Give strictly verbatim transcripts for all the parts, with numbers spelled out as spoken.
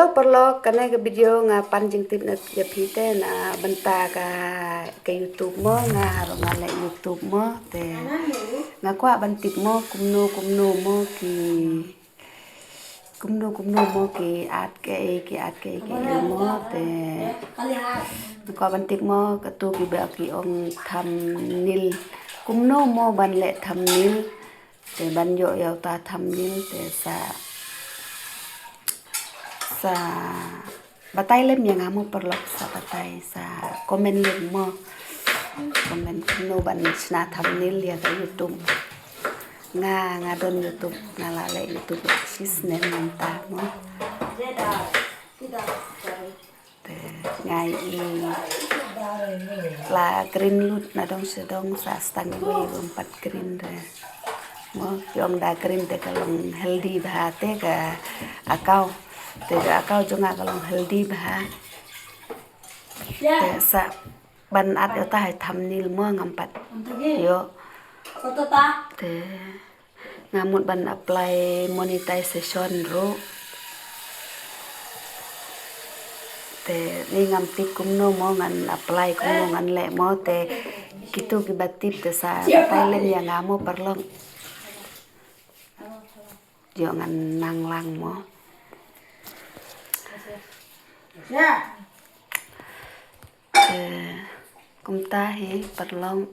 Paralok, kane ka video nga pan jingtip na ïa phi te na bynta ka, ka YouTube mo, nga ruh nga leh YouTube mo te. Nga kwah ban tip mo kumno kumno mo ki, kumno kumno mo ki ad kaei, ki ad kaei kaei mo te. Nga kwah ban tip mo katu kiba ki ong thumbnail. Kumno mo ban leh thumbnail. Te ban ïoh ïa uta thumbnail te sa, sa batai lem ïa nga mo paralok, sa batai, sa comment lem mo. Comment kumno ban shna thumbnail ïa ka YouTube. Nga, nga don YouTube, nga la leh YouTube shisnem mynta mo. Te nga i la kren lut na dong sha dong, sa stang iwei ym pat kren re. Mo, ki ong da kren te ka long healthy bha te ka account. Te ka account jong nga ka long healthy bha. Te sa ban ad ïa uta ha thumbnail mo ngam pat ïoh. Te nga mut ban apply monetization ruh. Te ni ngam tip kumno mo ngan apply, kumno ngan leh mo te. Kitu kiba tip te sa batai lem ïa nga mo paralok. Ïoh ngan nang lang mo. Te kumta hi paralok.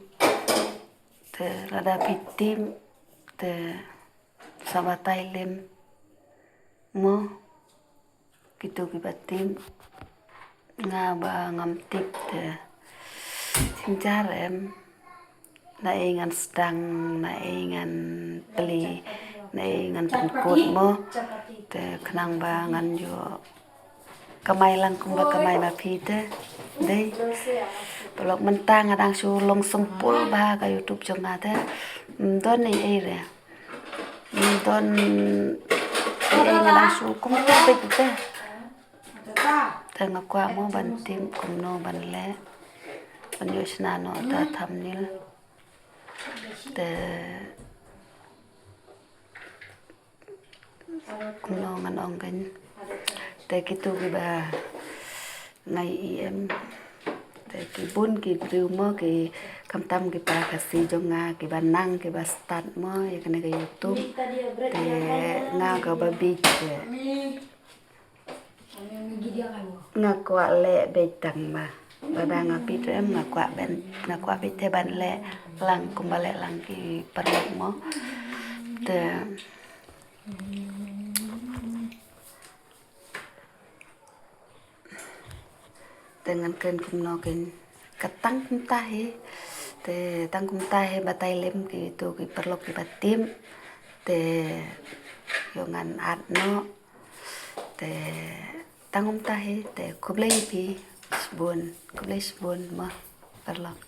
Te lada phi tip te sa batai lem mo. Kitu kiba tip, nga ba ngam tip te jynjar em. Na ei ngan sdang, na ei ngan plie, na ei ngan pynkut mo. Te khnang ba ngan ïoh kamai lang kumba kamai ma phi te. Dei. Paralok mynta nga dang shu long sempul bha ka YouTube jong nga te. Ym don ei ei re. Ym don ei ei, nga dang shu kumta beit te. Te nga kwah mo ban tip kumno ban leh. Ban ïoh shna noh uta thumbnail. Te kumno ngan ong kein. Te kitu kiba nga i em. Te ki bun ki briew mo ki khamtam ki para Khasi jong nga kiba nang kiba start mo ïa kane ka YouTube. Te nga kaba bieit te nga kwah leh beit tang ba. Lada nga bieit em nga kwah ban, nga kwah beit te ban leh lang kumba leh lang ki paralok mo. Te Te ngan kren kumno kein, ka tang kumta hi. Te tang kumta hi, batai lem kitu ki paralok kiba tip. Te ïoh ngan ad noh. Te tang kumta hi, te khublei phi shibun, khublei shibun mo paralok.